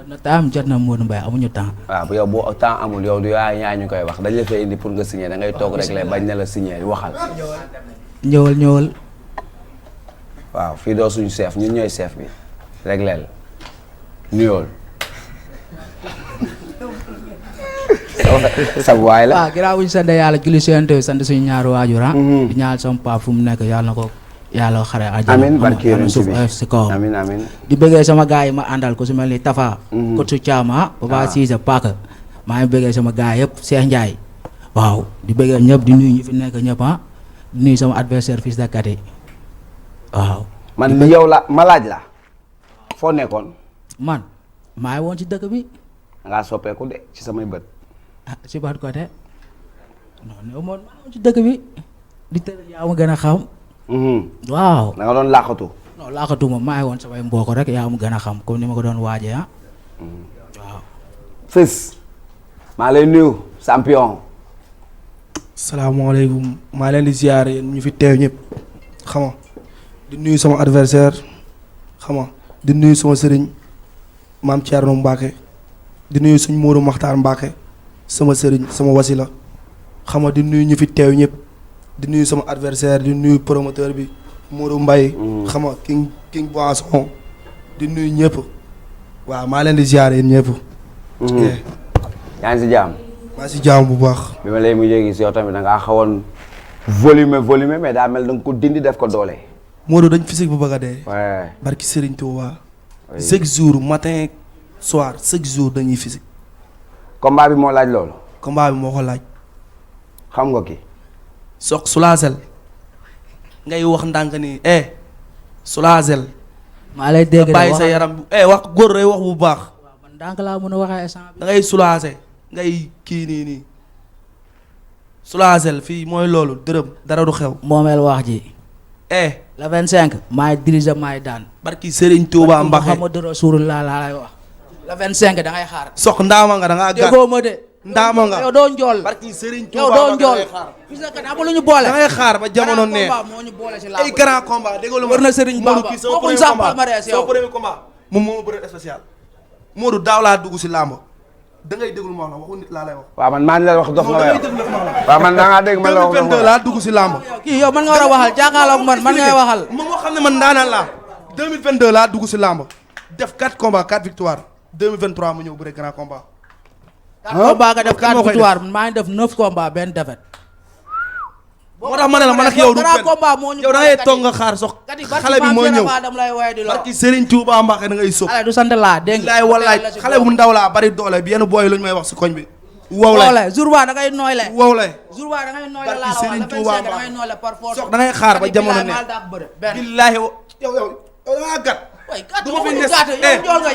jot na temps jot na Modou Mbaye amuñu temps. waaw bu yow boo temps amul yow du yaa ñu koy wax dañ la fay indi pour nga signer da ngay toog rek la bañ na la signer waxal. ñëwal. waaw fii doo suñu chef ñun ñooy chef bi rek leel nuyool. sa waay la. waaw ginnaaw bu ñu sant yàlla julli sant suñu ñaari waajur di ñaanal sama papa fu mu nekk yàlla na ko yàlla xare àjjana. amiin barke yonent suuf bi si kawam. amiin amiin. di bëggee sama gars yi ma àndal ku si mel ni Tafa. ko su Thiama. Papa Cissé Paka. maa ngi bëggee sama gars yëpp Cheikh Ndiaye. waaw di bëggee ñëpp di nuyu ñu fi nekk ñëpp di nuyu sama adversaire fils de Katy waaw. man li yow la ma laaj la foo nekkoon. man maa ngi woon ci dëkk bi. da ngaa soppeeku de ci samay bët. ah ci ban côté non non man maa ngi woon ci dëkk bi di tëdd yaa ma gën a xam. waaw. da nga doon laaxatu. non laaxatu moom maa ngi woon samay mbokk rek yaa ma gën a xam comme ni ma ko doon waajee waaw. Fës maa lay nuyu champion. salaamaaleykum maa leen di ziar yéen ñu fi teew ñëpp xam nga di nuyu sama adversaire xam nga di nuyu sama sëriñ maam Thierno Mbacke di nuyu suñ Mourou Makhtar Mbacke sama sëriñ sama wasila xam nga di nuyu ñu fi teew ñëpp di nuyu sama adversaire di nuyu promoteur bi Mourou Mbaye xam nga king boisson di nuyu ñëpp waaw maa leen di ziar yéen ñëpp. yaa ngi si jàmm. maa si jàmm bu baax. bi ma lay mujjee gis yow tamit da ngaa xawoon volume mais daa mel da nga ko dindi def ko doole. Modou dañ physique bu bëgg a dee. waaye. barki Serigne Touba. chaque jour matin soir chaque jour dañuy physique. combat bi moo laaj loolu. combat bi moo ko laaj. xam nga ki. soq Soulagel. ngay wax ndànk ni Soulagel. maa lay dégg de bàyyi sa yaram wax góor day wax bu baax. waaw man ndànk laa mën a waxee instant bi. da ngay soulager ngay kii nii Soulagel fii mooy loolu dërëm dara du xew. moomeel wax ji. le 25. maay diriger maay daan. barki Serigne Touba Mbaxe Muhammadu Rasulullah laa lay wax. le 25 da ngay xaar. soq ndaama nga da ngaa gàtt. déggoo ma de. ndaama nga yow doo njool. barki Serigne yow Touba doo Mbaxe njool. da ngay xaar. fii sa kat amul lu ñu boole. da ngay xaar ba jamono neex. grand combat moo ñu boole si làmb. ay grand combat déggoo lu ma. war na Serigne Bamba bokkuñ sax palmarès yow. sama premier combat moom moo ma bëre spécial. Modou daaw laa dugg si làmb da ngay déglu ma wax la waxu nit laa lay wax. waaw man maa ngi lay wax dof nga may wax. waaw man da ngaa dégg man la wax 2022 laa dugg si làmb. kii yow man nga war a waxal jàkkaarloog man ngay waxal. moom moo xam ne man daanaan laa 2022 laa dugg si làmb def 4 combats 4 victoires 2023 mu ñëw bëre grand combat. 4 combats nga def 4 victoires maa ngi def 9 combats benn défaite. moo tax ma ne la man ak yow du grand combat moo ñu yow da ngay toog nga xaar sox xale bi moo ñëw barki Serigne Touba Mbacké da ngay sóob. xale du sant laa dégg nga. wallaay xale bu ndaw laa bari doole bi yenn booy lu ñu may wax si koñ bi. wow lay jour ba da ngay nooy le. wow lay jour ba da ngay nooy le barki laa la Serigne wax Touba da ngay nooy le par force. sox da ngay xaar ba jamono ne billaahi yow da ngaa gat. du ma fi ne yow nga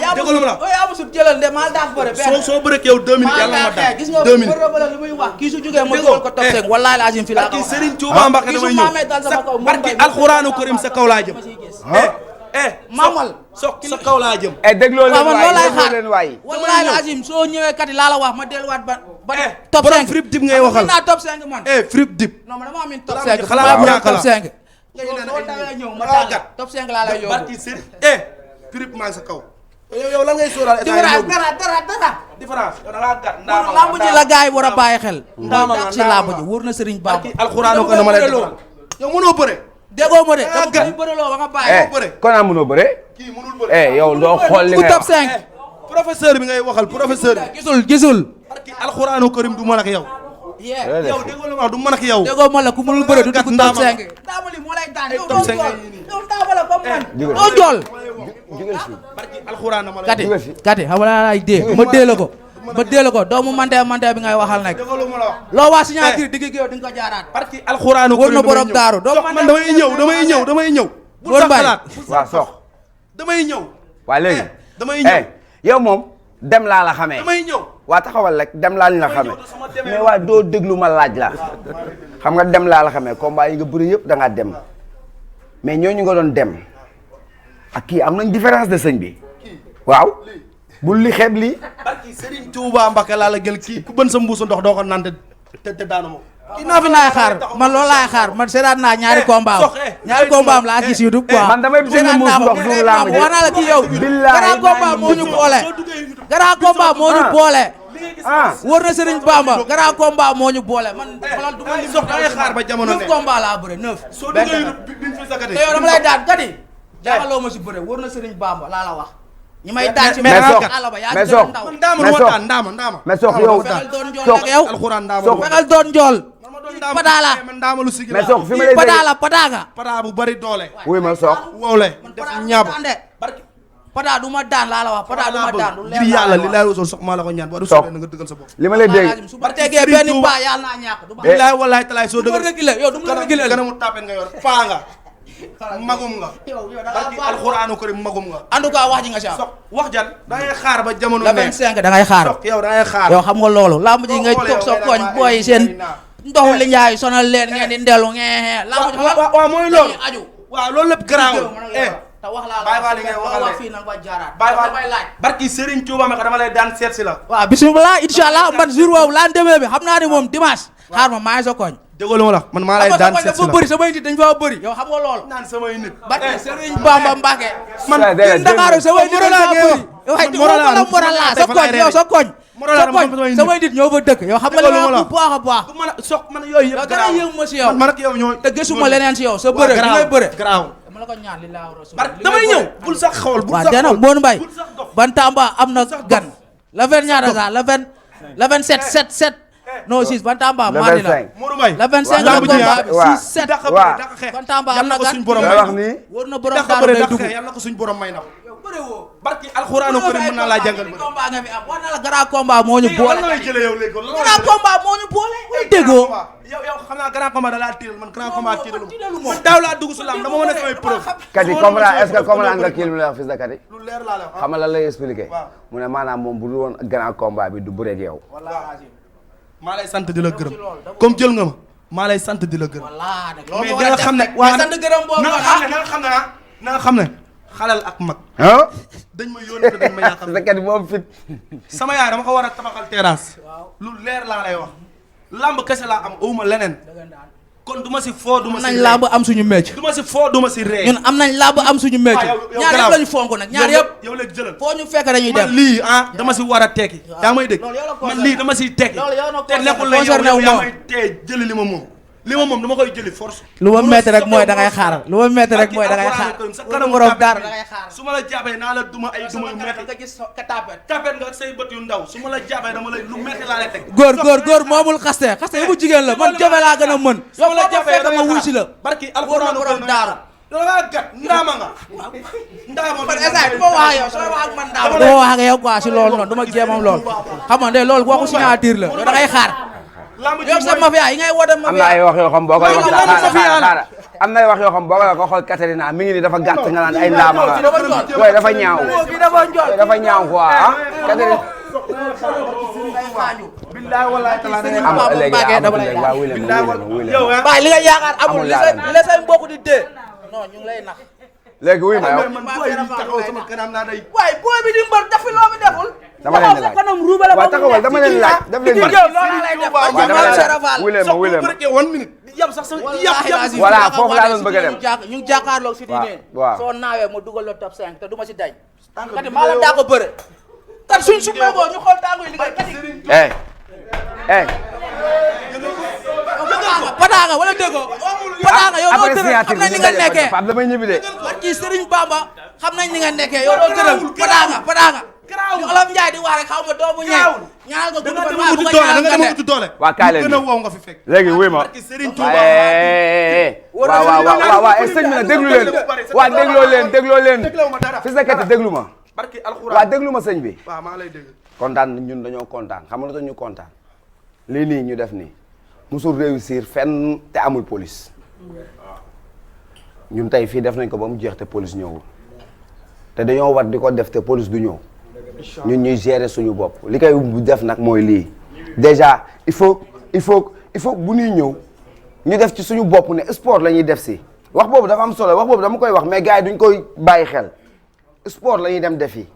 yaa musul jëlal de maa daax bëre benn. soo bëre yow 2000 yàlla ma daan 2000 gis nga bëre lu muy wax kii su jógee ma dugal ko top 5 wallahi lazim fi laa ko barki Serigne Touba Mbacké damay ñëw barki alxuraanu karim sa kaw laa jëm. maamal sox sa kaw laa jëm. dégloo leen waaw man waay loolu laay dégloo xaar leen waay. wallahi lazim soo ñëwee kat laa la wax ma delluwaat ba top 5 borom frip dip ngay waxal naa top 5 man. frip dip. non man dama am top 5 xalaat ñàkk la top 5. soo dawee ñëw ma daal top 5 laa lay yóbbu. barki Serigne frip maa ngi sa kaw. yow lan ngay sóoraale état dara. différence yow da ngaa gàtt ndaama lamb ji la gars yi war a bàyyi xel. ndaama nga ci lamb ji wóor na Serigne Bamba. alxuraanu ko dama lay defal yow mënoo bëre. déggoo ma de dama koy bëreloo ba nga bàyyi. bëre kon a mënoo bëre. kii mënul bëre. yow doo xool li ku ngay top wax. 5. professeur bi ngay waxal professeur bi. gisul. barki alxuraanu karim du mën ak yow. yow déggoo la ma wax du mën ak yow. déggoo ma la ku mënul bëre du dugg top ndaama 5. ndaama li moo lay daan yow top doo 5 jool yi nii. yow ndaama la comme man. jugal doo jool. jugal fii. barki alxuraan dama lay kati kati xam nga lay dee ma dee la ko. ma dee la ko doomu mante bi ngay waxal nag. déggoo lu ma la wax. loo waa signature digg yow di nga ko jaaraat. barki alxuraanu wër na borom daaru doomu man damay ñëw damay ñëw. bu Wër sax Mbaye. xalaat waaw sox. damay ñëw. waa léegi. damay ñëw yow moom dem laa la xamee. damay ñëw. waa taxawal rek dem laa la xamee. mais waa doo déglu ma laaj la. xam nga dem laa la xamee combat yi nga bëri yëpp da ngaa dem. mais ñooñu nga doon dem. ak kii am nañ différence de sëñ bi. waaw. bul li xeeb lii. barki Serigne Touba Mbacké laa la gël kii ku bën sa mbuusu ndox doo ko naan te daanu ma. kii naa fi laay xaar man loolu laay xaar man seetaan naa ñaari combat am laa gis YouTube quoi. man damay dégg muus ndox suñu lamb ji wax naa la kii yow. grand combat moo ñu boole. grand combat moo ñu boole. wóor na Serigne Bamba grand combat moo ñu boole man. xoolal du ma lim sox da ngay xaar ba jamono ne 9 combat laa bëre 9. soo duggee YouTube bi fi sakate te yow dama lay daan kat yi. jaaxaloo ma si bëre wóor na Serigne Bamba laa la wax. ñi may daan ci mais sox mais sox ndaama mais sox yow fexeel doon njool ak yow alxuraan ndaama fexeel doon njool padaala man ndaama lu sigi mais sox fi ma lay padaala padaaga pada bu bari doole wuy ma sox wowle def ñaaba padaa du ma daan laa la wax padaa du ma daan du leer ngir yàlla li laay wasoon sox maa la ko ñaan ba du Sox. soxee na nga dëggal sa bopp li ma lay dégg su ma tegee benn paa yàlla naa ñàkk du ma billaay wallaay talaay soo du ma dëggal rëgile yow du ma rëgile kanamu tàppet nga yor paa nga magum nga yow da barki alxuraanu karim magum nga en tout cas wax ji nga si am sox wax jan da ngay xaar ba jamono la ne 25 da ngay xaar sox yow da ngay xaar yow xam nga loolu lamb ji ngay toog sa koñ booy seen ndoxu li njaay sonal leen ngeen di ndelu ngeen lamb ji waaw mooy loolu aju waaw loolu lépp garaaw te wax laa bàyyi waa li ngay waxal wax fii nag ba jaaraat bàyyi damay laaj barki Serigne Touba ma dama lay daan seet si la waaw bisimilah inshallah man jour boobu laan demee bi xam naa ne moom dimanche xaar ma maa ngi sa koñ déggoo lu ma la man maa lay daan seet si dafa la bëri samay nit dañ fa bëri yow xam nga loolu naan samay nit barke Serigne Bamba Mbacke man Ndakaaru samay nit dañ fa bëri waaye sa koñ yow sa koñ samay nit ñoo fa dëkk yow xam nga li ma bu baax a baax du mën a sox man yooyu yëpp dara yëngu ma si yow man ak yow ñoo te gisuma leneen si yow sa bëre li ngay bëre garaaw dama la ko ñaan li laa rasul damay ñëw bul sax xawal bul waaw sax dana xawal Mbone Mbaye bul sax dox Bantamba am na gan la 20 ñaata sax la 27 non 6 Bantamba maa ni la Modou Mbaye la 25 lamb ji combat bi waaw 6 7 dàq bëre waaw. dàq xeex Bantamba am yàlla na ko gan suñ borom lay may wax nii wóor na borom dàq daara bëre day dàq dugg xeex yàlla ko suñ borom may na bëre woo barki alxuraanu karim mën naa laa jàngal bëre combat nga fi am wax na la grand combat moo ñu lan boole la may jëlee yow léegi grand combat moo ñu boole déggoo yow xam naa grand combat da laa tiiral man grand combat tiiralu man daaw laa dugg su lamb dama mën a samay preuve Kati comprendre est-ce que comprendre nga kii lu mu lay wax fils de Kati lu leer laa la wax xam nga lan lay expliqué waaw. mu ne maanaam moom bu dul woon grand combat bi du bëreeg yow maa lay sant di la gërëm comme jël nga ma maa lay sant di la gërëm walla nag mais loolu da nga xam ne waa sant gërëm boobu na nga xam ne na nga xam ne xalal ak mag ah dañ ma yónni te dañ ma yàqal fils de Kati moom fit sama yaay dama ko war a tabaxal terrasse lu leer laa lay wax lamb kese laa am awuma leneen kon du ma si foo du ma am si nañ làmb am suñu métier du ma si foo du ma si ree ñun am nañ làmb am suñu métier ñaar yëpp lañu fonk nag ñaar yëpp yow léegi jëlal foo ñu fekk dañuy man dem lii dama si war a tekki yaa may dégg loolu yow la man concerné. lii dama siy tekki loolu yow la te concerné. nekkul la yow Concerné wu yaa ma. may tee jëli li ma moom dama koy jëli force lu ma métti rek mooy da ngay xaaral lu ma métti rek mooy da ngay xaar sa wala kanamu borom tapet dara bi. da ngay xaar su ma la jàppee naa la duma ay duma yu métti nga gis ka tapet tapet nga say bët yu ndaw su ma la jàppee dama lay lu métti laa lay teg góor moomul xaste yëpp jigéen la man jafe laa gën a mën yow la jafe dama wuy si la barki wóor na alxuraan borom daaru da ngaa gat ndaama nga ndaama man instant du ma wax ak yow sooy wax ak man daaw du ma wax ak yow quoi si loolu noonu du ma jéemam loolu xam nga de loolu waxu signature la yow da ngay xaar lamb ji yow sa mafia yi ngay woote am na ay mafia wax yoo xam boo koy wax Loolu lan sa fi yàlla. xaaral am na ay wax yoo xam boo koy wax ko xool Katerina mi ngi ni dafa gàtt nga naan ay ndaama nga waaye dafa ñaaw bi dafa njool dafa ñaaw quoi ah Katerina billaay wallaay talaa da ngay am Papa léegi Mbacké dama lay am waaw wuy leen ma wuy leen yow ma waaye li nga yaakaar amul Amul li sa laalante. li la say mbokk di dee non ñu ngi lay nax léegi wuy ma yow man booy yi taxaw sama kanam naa day waaye booy bi di mbër dafi loo mi deful dama leen di laaj kanam ruubale waaw taxawal dama leen di laaj daf leen di yow loolu lay def waaw dama leen di wuy leen ma wuy leen ma bërekkee 1 minute yam sax sax yam Voilà, foofu laa doon bëgg a dem. ñu ngi jàkkaarloog si Waaw, diine waaw. soo naawee mu dugal la top 5 te du ma si dañ kati maa la daa ko bëre kat suñ sumee boo ñu xool tàngu yi liggéey kati pataanga wala déggoo pataanga yow doo tërë xam nañ ni nga nekkee Pape damay ñibbi de barki Serigne Bamba xam nañ ni nga nekkee yow doo tërë pataanga ñu olof Njaay di wax rek xaw ma doomu ñeew ñaanal ko gudd fan waaye bu ko ñaanal nga dama de uti doole waa kaay leen gën a wow nga fi fekk léegi wuy ma barki Serigne Touba waaw sëñ bi nag déglu leen waa dégloo leen Fils de Katy déglu ma barki waa alxuraan déglu ma sëñ bi waaw maa lay dégg kontaan ñun dañoo kontaan xam nga lu tax ñu kontaan lii nii ñu def nii musul réussir fenn te amul police ñun tey fii def nañ ko ba mu jeex te police ñëwul te dañoo war di ko def te police du ñëw ñun ñuy gérer suñu bopp li koy def nag mooy lii déjà il faut bu ñuy ñëw ñu def ci suñu bopp ne sport la ñuy def si wax boobu dafa am solo wax boobu dama koy wax mais gars yi duñ koy bàyyi xel sport la ñuy dem defi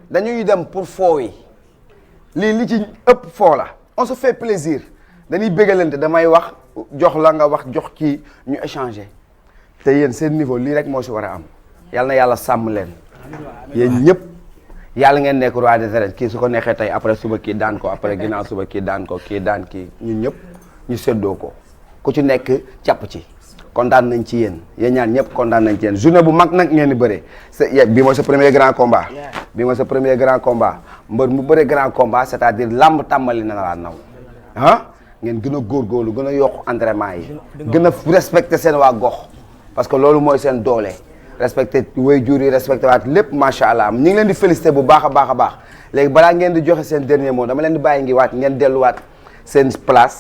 dañuy dem pour foo yi lii li ci ëpp foo la on se fait plaisir dañuy bégalante damay wax jox la nga wax jox kii ñu échanger te yéen seen niveau lii rek moo si war a am yal na yàlla sàmm leen yéen ñëpp yàlla ngeen nekk roi des arènes kii su ko neexee tey après suba kii daan ko après ginnaaw suba kii daan ko kii daan kii ñun ñëpp ñu séddoo ko ku ci nekk jàpp ci kontaan nañ ci yéen ñaan ñëpp kontaan nañ ci yéen journée bu mag nag ngeen di bëree bi mooy sa premier grand combat bi mooy sa premier grand combat mbër mu bëre grand combat c'est-à-dire lamb tàmbali na laa naw ngeen gën a góorgóorlu gën a yokk entraînement yi gën a respecté seen waa gox parce que loolu mooy seen doole respecté waajur yi respecté waat lépp macha allah ñu ngi leen di félicité bu baax a baax a baax léegi balaa ngeen di joxe seen dernier mot dama leen di bàyyi ngi waat ngeen delluwaat seen place